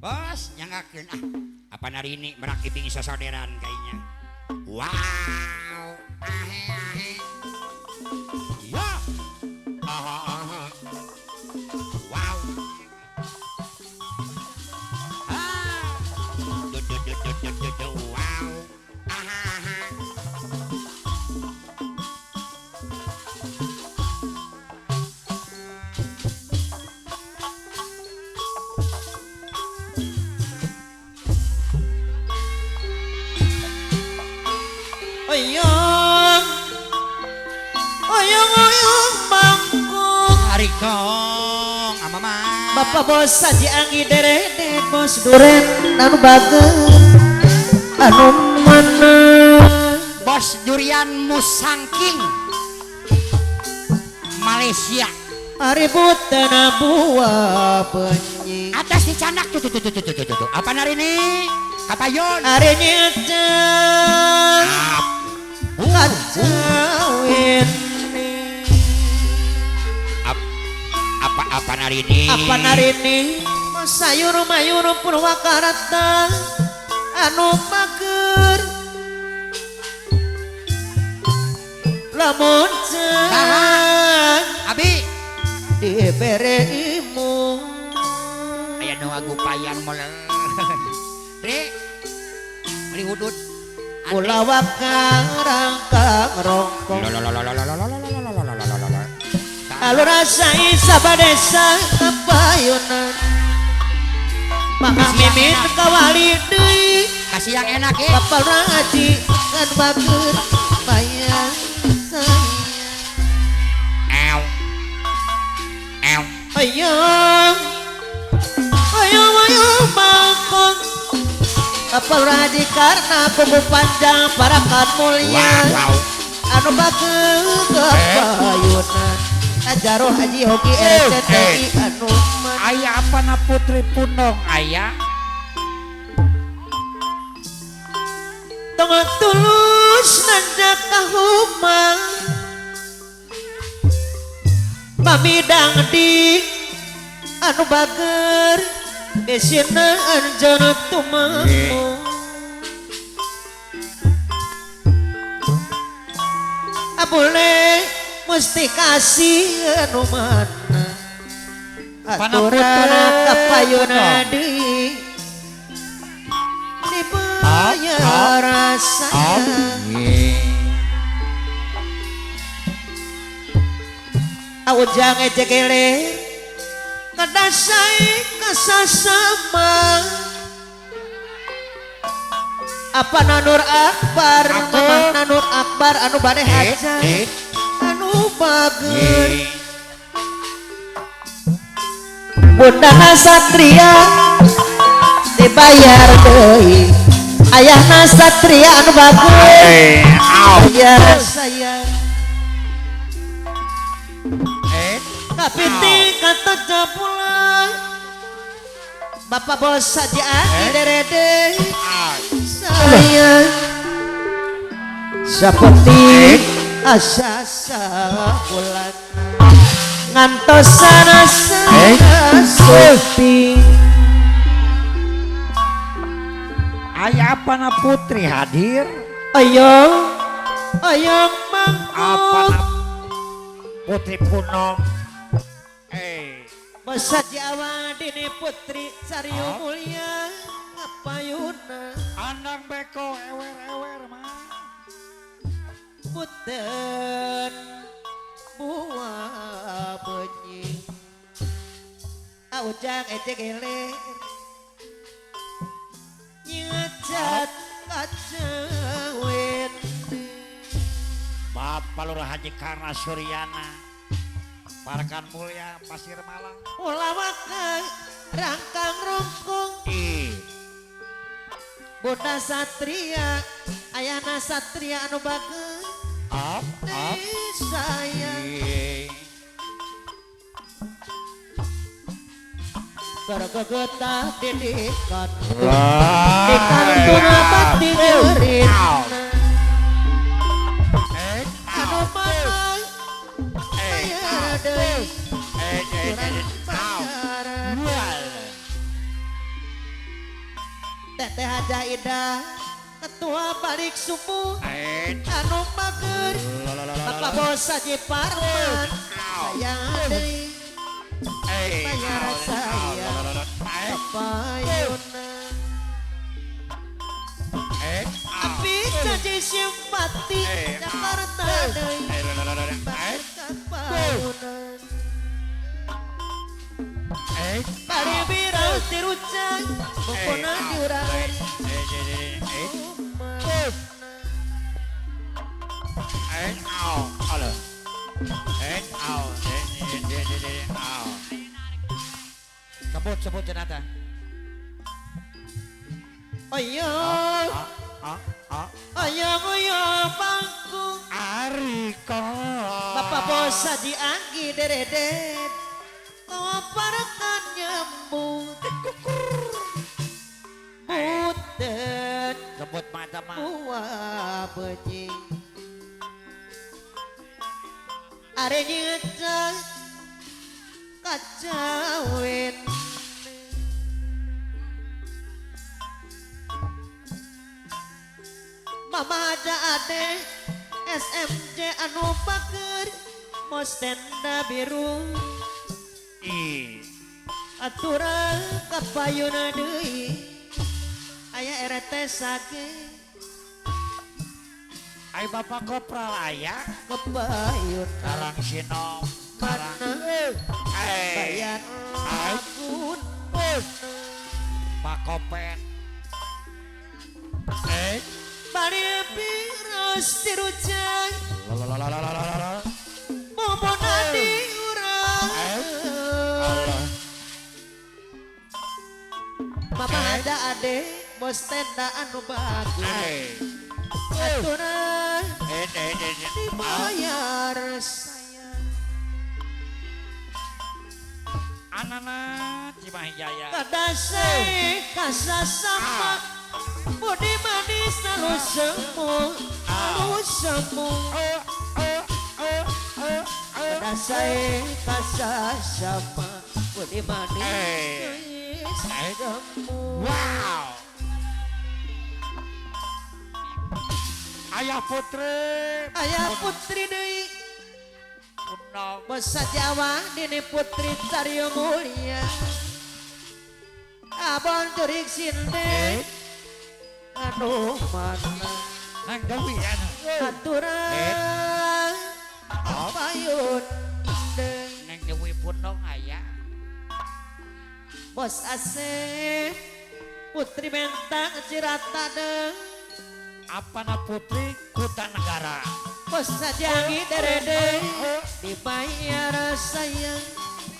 Bos nyanggakeun ah. Apa narini merak ibing sosoderan kayaknya. Wow. Ahe ahe. Ya. Aha aha. Wow. Ah. Du du du du du du du. Wow. Aha aha. Oyong, oyong, oyong mangkuk. Harikong, amama. Bapak bos saji anggi derede bos duren anu bager anu mana. Bos durian Musangking Malaysia. Ari butan buah benyi. Atas dicanak tuh tuh tuh tuh tuh tuh tuh. Apa narini? Kapayon. Ari nyecang. Kacawin. Apa narini? Apa narini? Sayur mayur Purwakarta anu mager lamun cang abi dibere imu aya nu agupayan molen ri beli hudud ulawak rangkang rongkong alur rasa isa badesa kapayunan maka mimin kawali deui kasih yang enak ya bapak raji kan bager bayang sayang ew ew ayang ayang ayang bangkong bapak raji karena kubu panjang parakan mulia wow. Anu bager kapayunan Ajaro Haji Hoki RCTI anu aya apa na Putri Punong aya tong tulus nanjak kahumang pamidang di anu bager desina anjana tumamu abule mesti kasih anu mana aturan kapayuna deui dibayar rasanya aujang ejegele kadasai kasasama apa nanur akbar mamah nanur akbar anu bade haja anu bager bundana satria dibayar deui ayahna satria anu bager ayah sayang kapiti kata japulang bapak bos saja derede sayang seperti asa sabulan ngantosan asa sepi ayah apa na putri hadir ayang ayang mangkuk apa na putri punong bos Jawa dini putri Cariu Mulia ngapayuna andang beko ewer-ewer mah puten buah benyi aujang ejek eler nyecat kacawin Bapak Lurah Haji Karna Suryana Parakan Mulia Pasir Malang ulawaka rangkang rongkong Bunda Satria ayahna Satria anu bager up up sayang bergegetah didikan dikan pati gerin anu mana aya deui kurang pacaran. Teteh Hajah Ida ketua balik subuh anu bager Bapak Bos Haji Parman sayang deui bayar sayang kapayuna api caci simpati Jakarta deui kapayuna bari birau tirucang pokona diurang Sebut sebut jenata. Oyong oyong oyong pangku Ariko Bapak Bos Haji Anggi deredet komparakan nyambung butet sebut mata mah buah bejing are nyecah kacawin Mama ada ade SMJ anu bager mos tenda biru aturan kapayuna deui aya RT sage ai bapak kopral aya kepayun karang sinom mana bayar akun Pak Kopen bari virus tirujang momona diurang Mama ada ade bos tenda anu bagus aturan dibayar sayang anana Cimahi Jaya kadasai kasasama budi manis lalu semu lalu semu kadasai kasasama budi manis semu. Wow Ayah putri deui Basa Jawa dini putri Taryo Mulia abon jurik sinde anu mana nang deui anu aturan payun deui nang deui punong aya Bos Asep putri Mentang Cirata deui apana putri Kutanegara Bos Haji derede dibayar sayang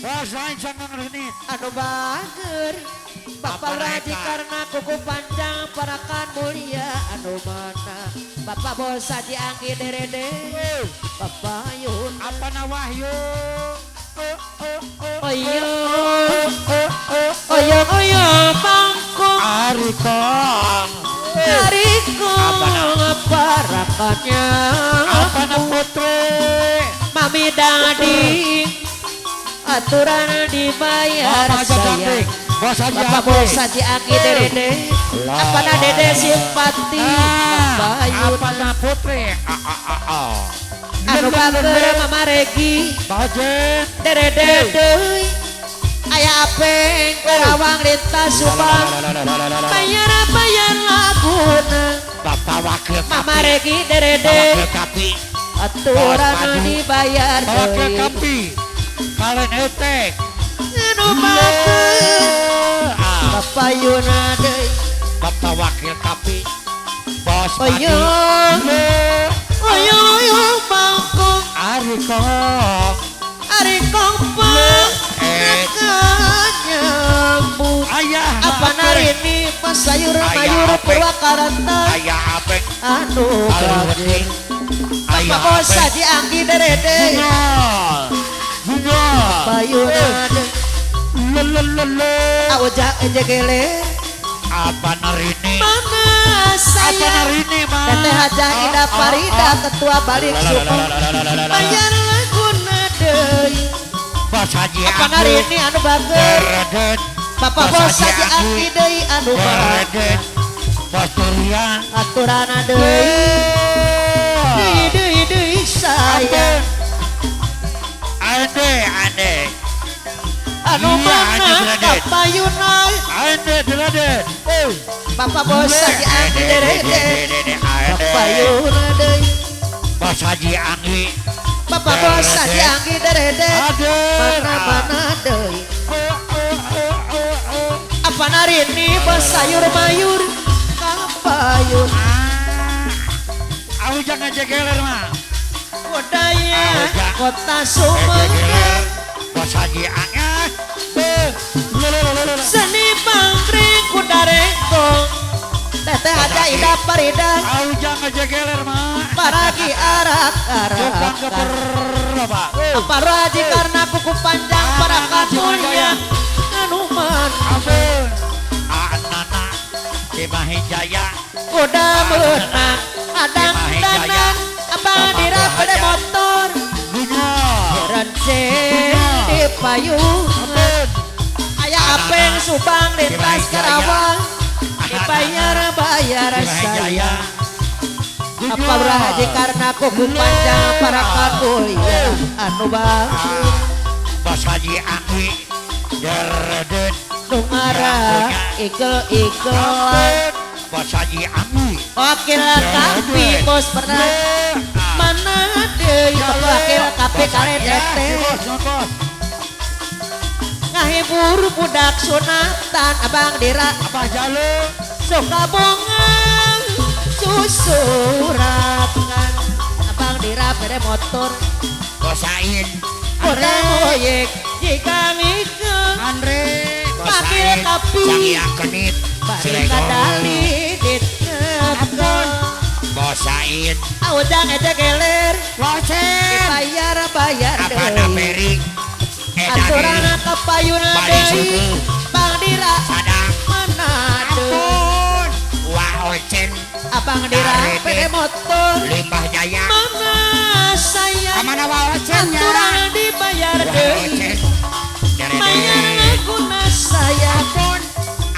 Bos lain jangan renit anu bager Bapak Raji karena kuku panjang parakan mulia anu mana Bapak Bos Haji Anggi derede Bapak Yun apana Wahyu oyong oyong oyong pangkong Arikong Arikong parakannya apana putri Mami Dadi aturan dibayar sayang Bapak Bos Haji Anggi derede apana dede simpati Bapak Yun apana putri anu bager Mama Regi derede deui aya apeng Karawang lintas Subang bayar bayar laguna Bapak Wakil Mama Regi derede aturan dibayar Wakil Kapi kalen etek anu bager Bapak Yuna deui Bapak Wakil Kapi Bos Oyong oyong oyong bangkong Arikong Arikong nyambung ayah apa narini mas sayur mayur Purwakarta ayah apek anu bager Bapak Bos Haji Anggi derede Bapak Yuna deui awjak jegele apa narini mana sayang Teteh Hajah Ida Farida ketua balik suku bayar laguna deui Bos Haji apa narini anu bager Bapak Bos Haji Anggi deui anu bager Bos Durian aturana deui deui deui deui sayang ande ande anu mana kapayuna ande deladen Bapak Bos Haji Anggi derede kapayuna deui Bos Haji Anggi Bapak Bos Haji Anggi derede mana mana deui apa narini bos sayur mayur kapayun aku jangan jegeler mah Kodaya kota Sumedang Bos Haji Anggi seni pangkring kuda rengkong teteh aja ida parida aku jangan jegeler mah paragi arak arak apa raji karena kuku panjang parakan mulia anu mana Anana Cimahi Jaya kuda menang adang danan abang dirapede motor renceng di payung ayah apeng Subang lintas Karawang dibayar bayar saya apa haji karena kuku panjang parakan mulia anu bang Bos Haji Anggi dereden nungara igel-igelan Bos Haji Anggi wakil kapi bos pernah mana deui wakil kapi kalen ete ngahibur budak sunatan abang dira Abah Jalu suka bongang susurakan abang dira bere motor Bosain kuda moyek jika mika Andre wakil kapi Sangyang Kenit bari kadali ditepon Bosain audang ejegeler Bosen dibayar bayar Apana deui Peri aturana kapayuna deui Bang Dira Sadang mana deui Wah Ocen Abang Dira pede motor Limbah Jaya mana saya kamana Wah Ocen ya aturana dibayar deui bayar laguna saya ampun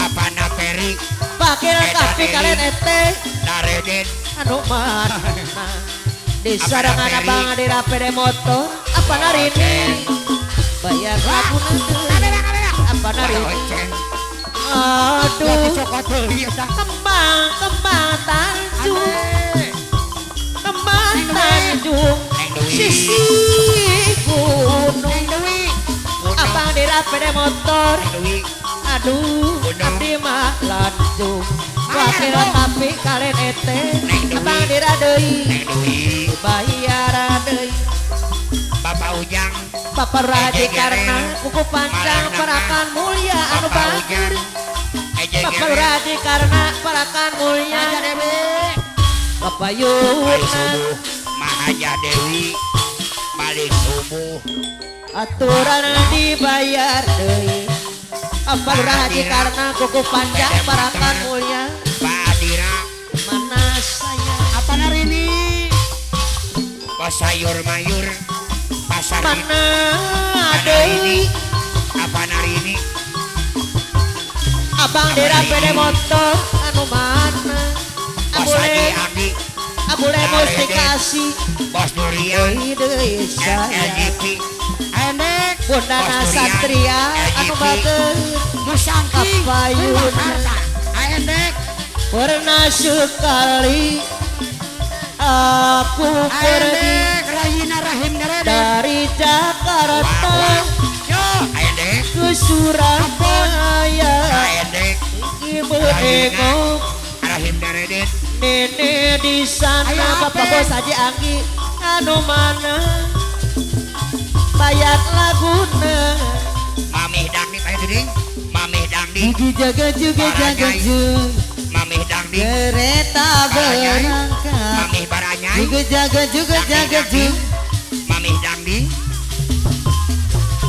Apana Peri wakil kapi kalian ete Dareden anu mana di sarangan abang Dira pede motor apa narini bayar laguna deui apa narini aduh kembang kembang Tanjung kembang Tanjung sisi gunung abang Dira pede motor aduh abdi mah lanjung wakil tapi kalen ete abang Dira deui bayar deui Bapak Ujang Bapak Raji karena kuku panjang parakan mulia anu bager Bapak Raji karena parakan mulia Bapak Yuna Mahaja Dewi balik subuh aturan dibayar deui Bapak Raji karena kuku panjang parakan mulia Pak Adira mana saya apa narini bos sayur mayur pasar mana deui apa narini abang Dira pede motor anu mana Bos Haji Anggi abule mustikasi Bos Durian deui saya LGP Enek Bundana Satria anu bager Musangki kapayuna Enek pernah sekali aku pergi dari Jakarta ke Surabaya ingin menengok nenek di sana Bapak Bos Haji Anggi anu mana bayar laguna Mamih dangdi ayo ding Mamih dangdi jaga juga jaga juga Mamih dangdi kereta berangkat Mamih baranyai juga jaga juga jaga juga Mamih dangdi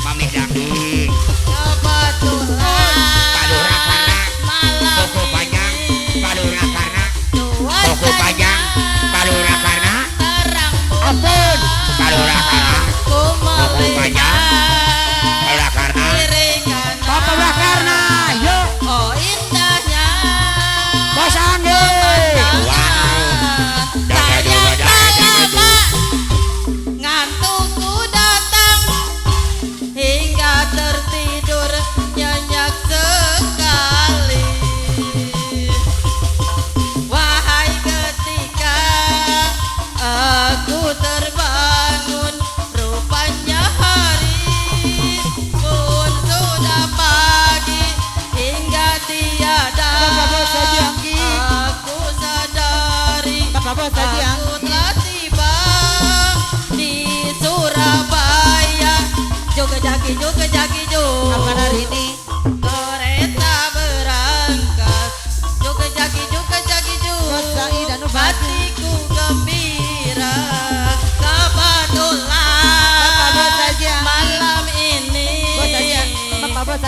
Mamih dangdi kebetulan Palura karena malam kuku panjang Palura karena kuku panjang Palura karena terang ampun Palura karena ku kuku panjang melihat Palura karena kiri kanan Palura karena yuk oh indahnya Bos Anggi Bos Haji Aku telah tiba di Surabaya. Juga jaki juga jaki juga. Apa hari ini? Kereta berangkat. Juga jaki juga jaki juga. Hatiku gembira. Kebetulan malam ini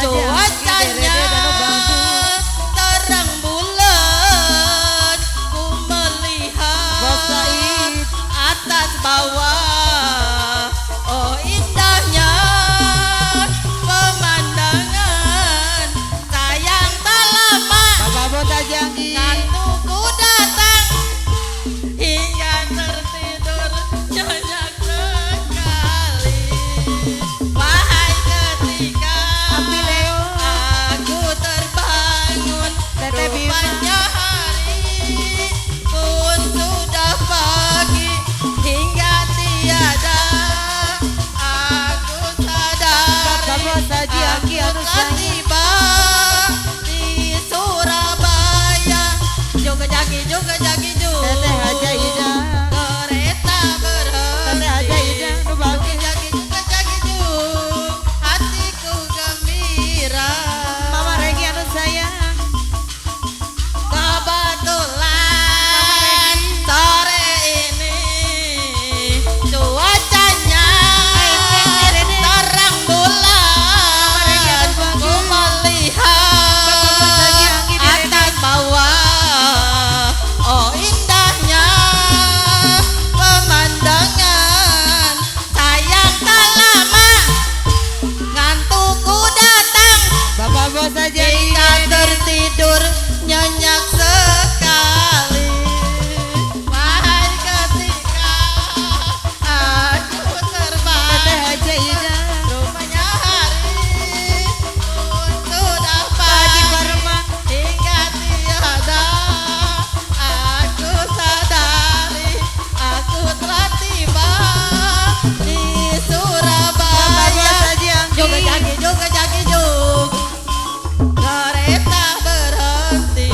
cuacanya terang bulan. Ku melihat atas bawah. Oh indahnya pemandangan. Sayang tak lama ngantukku datang hingga tertidur nyenyak sekali. Wahai ketika aku terbangun, rupanya hari pun sudah pagi. Hingga tiada aku sadari aku telah tiba di Surabaya. Juga jaki juga jaki juga. Kereta berhenti. Juga jaki juga jaki juga. Hatiku gembira. Mama Regi anu sayang. Kebetulan sore ini cuacanya terang bulan. Ku melihat atas bawah. Oh indahnya pemandangan. Sayang tak lama ngantukku datang Bapak Bos Haji hingga tertidur nyenyak sekali. Wahai ketika aku terbang, rupanya hari pun sudah pagi. Hingga tiada aku sadari aku telah tiba di Surabaya. Juga jaki juga jaki juga. Kereta berhenti.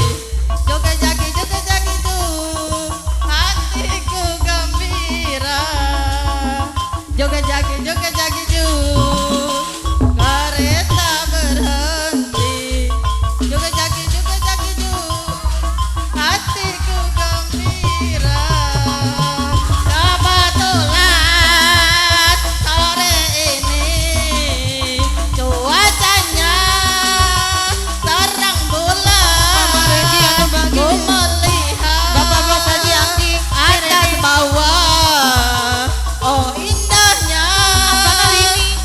Juga jaki juga jaki juga. Hatiku gembira. Juga jaki juga jaki juga. Kereta berhenti. Juga jaki juga jaki juga. Hatiku gembira. Kebetulan sore ini cuacanya terang bulan. Ku melihat atas bawah. Oh indahnya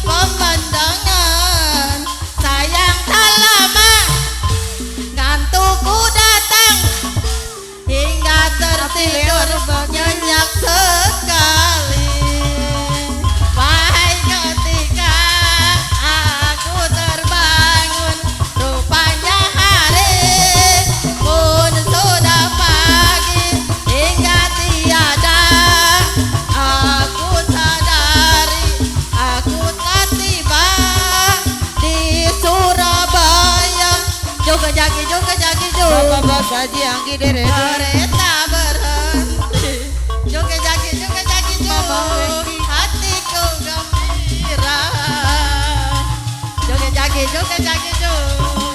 pemandangan. Sayang tak lama ngantukku datang hingga tertidur nyenyak sekali. Wahai ketika aku terbangun, rupanya hari pun sudah pagi. Hingga tiada aku sadari aku telah tiba di Surabaya. Juga jaki juga jaki juga. Bapak Bos Haji Anggi Dere. Kereta berhenti. Juga jaki juga jaki juga. Hatiku gembira. Juga jaki juga jaki juga.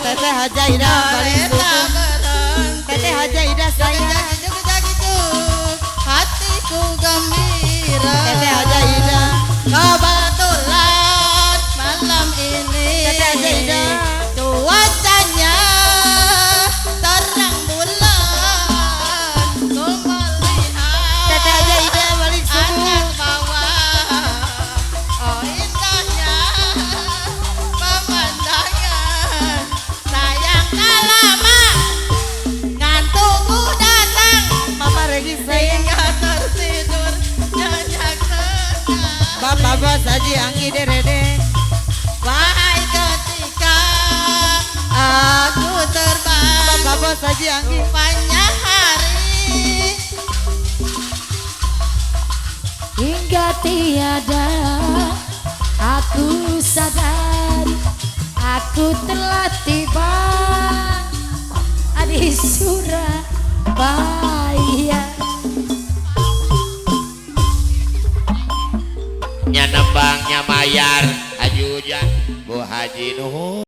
Teteh Haja Ida balik Kereta suku. berhenti. Teteh Haja Ida Juga sayang. jaki juga jaki juga. Hatiku gembira. Teteh Haja Ida. Kebetulan malam ini Teteh Haja Ida. cuacanya terang bulan. Ku melihat Teteh Haja Ida balik suku. atas bawah. Oh indahnya pemandangan. Sayang tak lama ngantukku datang Mama Regi sayang. hingga tertidur nyenyak sekali. Bapak Bos Haji Anggi Dere. Wahai ketika aku terbang, Bapak Bos Haji Anggi. rupanya hari hingga tiada aku sadari aku telah tiba di Surabaya. Nya mayar Haji Ujang, Bu Haji, nuhun.